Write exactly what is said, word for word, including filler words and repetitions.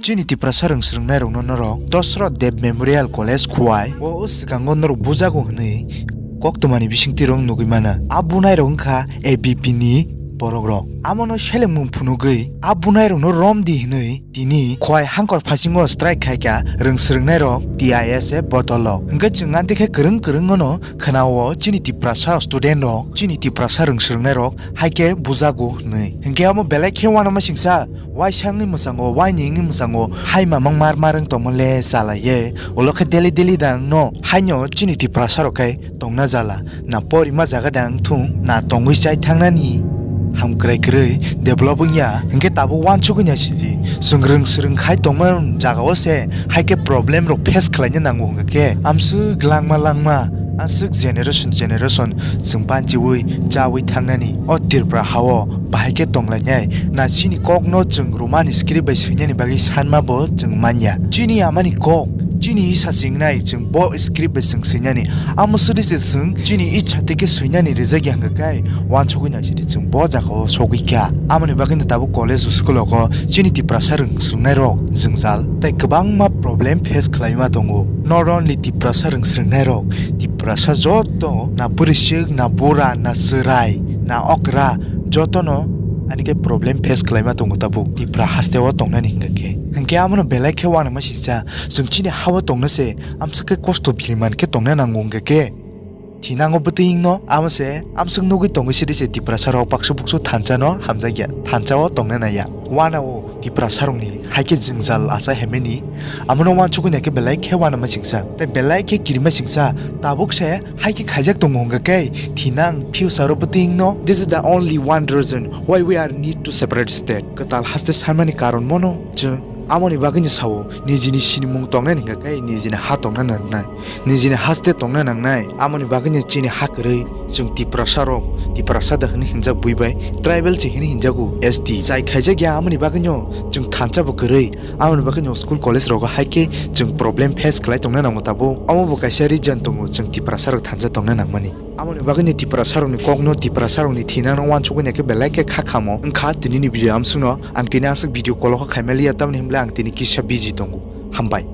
Chini Tiprasa rwng swrwngnairokno norok Dosrot Deb Memorial College Khowai o swkango norok bujago hwnwi koktwmani bisingtwi rok nugwi mano. A bunairok wngkha A B P ni borokrok. Amono selemung phunugwi a bunairokno romdi hwnwi tini Khowai hangkor phasingo strike khaikha rwng swrwngnairok T I S F bodolrok. Hwnkhe chwng antikhe kwrwng kwrwngno khwnao chini Tiprasa studentrok, chini Tiprasa rwng swrwngnairok hai khe bujago hwnwi. Hwnkhe omo belai khe uanama singsa, waisa wngwi mwsango, waini wngwi mwsango, hai mamang mar mar wng tongmo le chala ye, ulo khe daily daily da wngno, haino chini Tiprasa rok khe tongna jala, na porima jaga da wng thung, na tongwi chai thangnani. Hamkrai kwrwi develop wngya, hwnkhe tabuk uansugwi naisidi, chwng rwng swrwng khai tongma jaga o se, hai khe problem rok face khlaina nango hwnkhe, amswk langma langma, aswk generation generation chwng banchiwi chawi thangnani. O Tripura hao bahai khe tonglainai, na chini kokno chwng Romani script bai swinani bagwi sanma bo chwng manya. Chini amani kok, chini isa chingnai chwng bo script bai chwng swinani. Amo sudi se chwng chini icha tei khe swinani rijak ya hwnkhe kai, uansugwi naisidi chwng bo jaga o sogwi kha. Amoni bagwi no tabuk college o school o ko chini Tiprasa rwng swrwngnairok jwngjal tei kwbangma problem face khlaima tongo. Not only Tiprasa rwng swrwngnairok, Tiprasa joto na bwrwisuk, na bura, na chwrai, na okra, jotono ani khe problem face khlaima tongo tabuk Tipra haste o tongnani hwnkhe khe. Hwnkhe amono belai khe uanama singsa, chwng chini ha o tongna se amsa khe kosto biriman khe tongna nango hwnkhe khe. Thinango bwtwino amo se amswk nugwi tongwi sidi se Tiprasa rok baksa buksu thansa no hamjakya, thansa o tongna naiya. Uanao Tiprasa rokni hai khe jwngjal acha hemeni, amono uansugwi naikhe belai khe uanama singsa. Tei belai khe kirima singsa, tabuk se hai khe khaijak tongo hwnkhe khe thinang future o bwtwino. This is the only one reason why we are need to separate state. Kwtal haste sanmani karon mono chwng amoni bagwino sao, nijini sinimung tongnai hwnkhe khe nijini ha tongna nangnai. Nijini haste tongna nangnai, amoni bagwino chini ha kwrwi chwng Tiprasa rok, Tiprasa da hwnwi hinjak bui bai, tribal se hwnwi hinjago S T. Chai khaijak ya amoni bagwino chwng thansa bo kwrwi, amoni bagwino school college rogo hai khe chwng problem face khlai tongna nango tabuk. Omo bo kaisa reason tongo chwng Tiprasa rok thansa tongna nangmani. Amoni bagwino Tiprasa rokni kokno, Tiprasa rokni thinangno uansugwi naikhe belai khe kha khamo. Wngkha tinini video amsukno, ang tini aswk video kolokho khaimaliya tamni hwnle ang tini kisa busy tongo. Hambai.